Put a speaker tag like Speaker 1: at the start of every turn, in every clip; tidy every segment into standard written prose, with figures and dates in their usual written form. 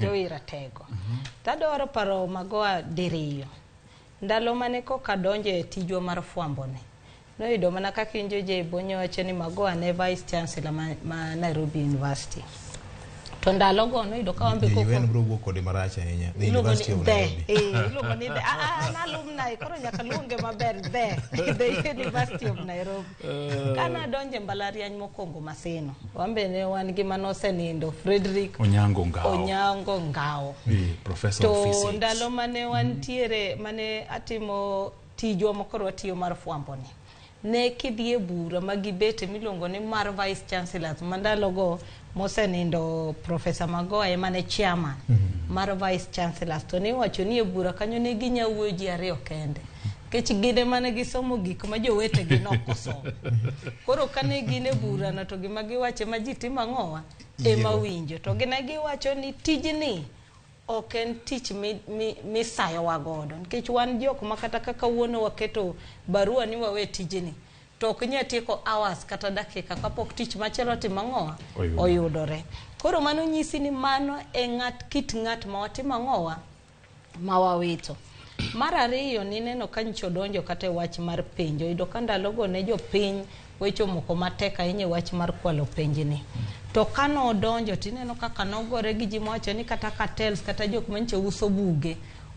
Speaker 1: Joey Ratego. Tadwaro paro Magoha diriyo. Ndalo mane koka donjo e tijwa mar fwambo ni, noyudo mana kaka injo Jay Bonyo wacho ni Magoha ne Vice Chancellor ma Nairobi University. To ndalogo noyudo ka wan be koko
Speaker 2: UN biro wuok kode marach ahinya. The
Speaker 1: Iluongo
Speaker 2: University
Speaker 1: ni
Speaker 2: of
Speaker 1: the
Speaker 2: Nairobi.
Speaker 1: Iluongo ni the an alumni koro nyaka luonge maber the University of Nairobi. Kana donje mbalariany mokwongo Maseno, wan be ne wan gi manosenindo Frederick
Speaker 3: Onyango Ngao.
Speaker 1: Onyango Ngao.
Speaker 3: Professor of
Speaker 1: To
Speaker 3: physics.
Speaker 1: ndalo mane wantiere mane atimo tijwa makoro watiyo mar fwambo ni, ne kidhi e bura ma gibete miluongo ni mar vice chancellors ma ndalogo mosenindo Professor Magoha ema ne chairman mar vice chancellors, to niwacho ni e bura kanyo ne ginya wuoyo ji ariyo kende nikech gin ema ne gisomo gik ma jowetegi nokosomo. Koro kane gin e burano to gima giwacho ma ji timo ang'owa ema winjo to gine giwacho ni tijni ok en tich misayowa godo nikech wan jok ma kata ka kawuono waketo barua ni wawe tijni to ok nyal tieko hours kata dakika kapok tich machielo timo ang'owa
Speaker 3: Oyudore.
Speaker 1: oyudore. Koro mano nyisi ni mano e ng'at kit ng'at ma watimo ang'owa ma wawito. Mar ariyo nineno ka nyicha odonjo kata e wach mar penj, oyudo ka ndalogo ne jopiny weche omoko matek ahinya e wach mar kwalo penj ni. To kano donjo tineno kaka nogore gi ji mowacho ni kata cartels kata jok manyicha uso buge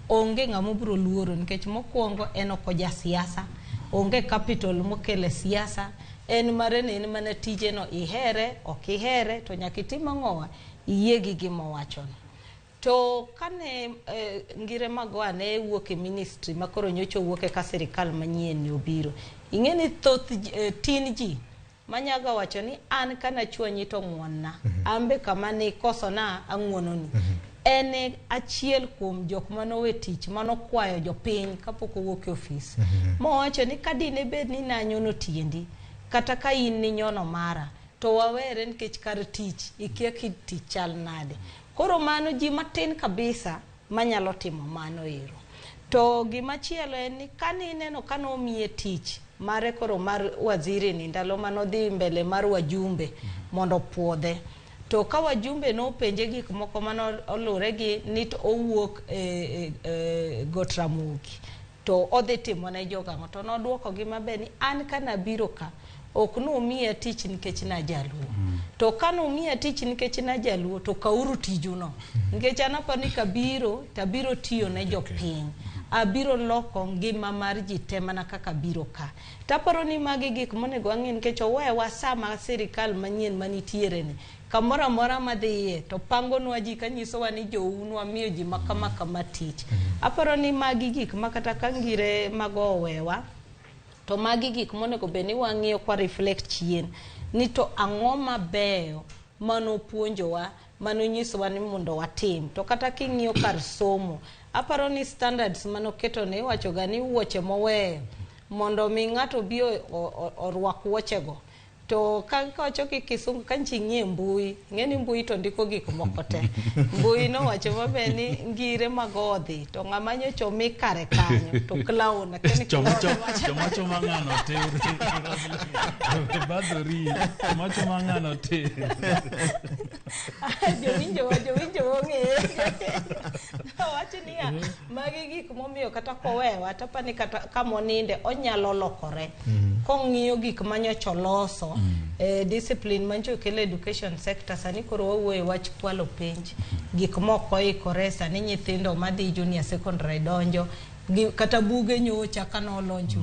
Speaker 1: onge ng'ama obiro luoro nikech mokwongo en ok oja siasa, onge capital mokelo e siasa, en mare ne en mana tije no ihere ok ihere to nyaka itim ang'owa iyie gi gima owachono. To kane Ngire Magoha ne wuok e ministry ma koro nyocha owuok e ka sirikal manyien ni obiro, ing'e ni thoth tin ji manyaga wacho ni an kanachwanyi to ng'uon-na, an be kama nikosona ang'uononi. En e achiel kuom jok manowe tich manokwayo jopiny kapok owuok e ofis. Mowacho ni ka dine bed ni nanyono tiendi, kata ka in ninyono mara, to wawere nikech kar tich ikia kit tich chal nade. Koro mano ji matin kabisa manyalo timo mano ero. To gimachielo en ni kanineno kanomiye tich mare koro mar waziri ni ndalo manodhi mbele mar wajumbe mondo opuodhe. To ka wajumbe nopenje gik moko manolure gi ni to owuok e Got Ramogi to odhi timo ne jogo to noduoko gi maber ni an kanabiro ka ok numiya tich nikech najaluo. To kanumiya tich nikech najaluo to kauru tijuno. Nikech an aparo ni kabiro tabiro tiyo ne jopiny. Abiro loko ngima mar ji te mana kaka biro ka. Taparo ni magi gik monego wang'e nikech owewa sama sirikal manyien manitiere ni kamoro amora madhiye to pangonwa ji kanyisowa ni jou nwamiyo ji ma kama kama tich. Aparo ni magi gik ma kata ka Ngire Mago owewa to magi gik monego bed ni wang'iyo kwa reflect chien ni to ang'o mabeyo manopuonjowa manonyisowa ni mondo watim to kata king'iyo kar somo aparo ni standards manoketo ne iwacho ga ni wuoche moweyo mondo mi ng'ato obi orwak wuochego to ka kawacho gi kisungu ka nchi ing'iye mbui ing'e ni mbui to ndiko gik moko te mbui nowacho maber ni Ngire Magodhi to ng'ama nyocha omi kare kanyo to clown akia ni
Speaker 3: Choma
Speaker 1: clown
Speaker 3: choma choma ng'ano tir. Badhori. Choma choma ng'ano tir.
Speaker 1: Jowinjo ong'eyo wacho niya magi gik momiyo kata kowewa tapani kata kamoninde onyalo lokore kong'iyo gik manyocha oloso discipline manyocha okelo e education sector. Sani koro wawuoyo e wach kwalo penj gik mok oikore sani nyithindo madhi junior secondary donjo kata buge nyocha kanolonch.